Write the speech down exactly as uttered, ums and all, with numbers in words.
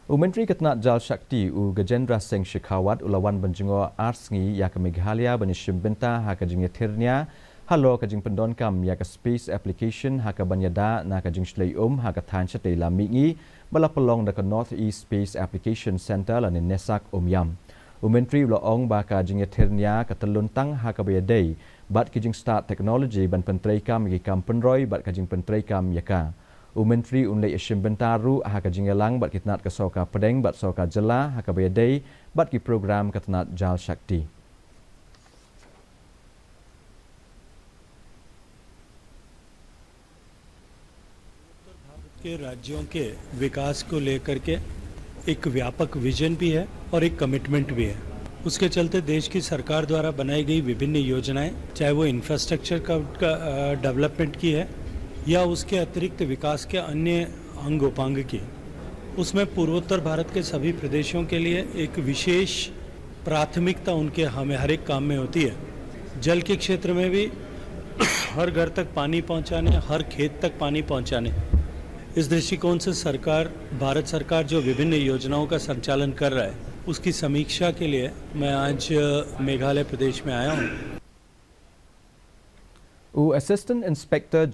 U Myntri ka tnat Jal Shakti u Gajendra Singh Shekhawat u la wan ban jngoh ar sngi ïa ka Meghalaya ban ïashim bynta ha ka jingïathir nia halor ka jingpyndonkam ïa ka Space Application ha kaban ïada na ka jingshlei um ha ka thaiñ shatei lam mihngi ba la pynlong da ka North East Space Application Centre lane NESAC Umiam. U Myntri u la ong ba ka jingïathir nia ka tyllun tang ha kaba ïadei bad ki jingstad technology ban pyntreikam ïa ki kam pynroi bad ka jingpyntreikam ïa ka. U Myntri un leit ïashim bynta ruh ha ka jingïalang bad ki tnat ka sorkar pdeng bad sorkar jylla ha kaba ïadei bad ki program ka tnat Jal Shakti. के राज्यों के विकास को लेकर के एक व्यापक विजन भी है और एक कमिटमेंट भी है। उसके चलते देश की सरकार द्वारा बनाई गई विभिन्न योजनाएं, चाहे वो इंफ्रास्ट्रक्चर का, का डेवलपमेंट की है या उसके अतिरिक्त विकास के अन्य अंग उपांग की, उसमें पूर्वोत्तर भारत के सभी प्रदेशों के लिए एक विशेष प्राथमिकता उनके हमें हर एक काम में होती है। जल के क्षेत्र में भी हर घर तक पानी पहुंचाने, हर खेत तक पानी पहुंचाने, इस दृष्टिकोण से सरकार, भारत सरकार जो विभिन्न योजनाओं का संचालन कर रहा है, उसकी समीक्षा के लिए मैं आज मेघालय प्रदेश में आया हूँ। U Assistant Inspector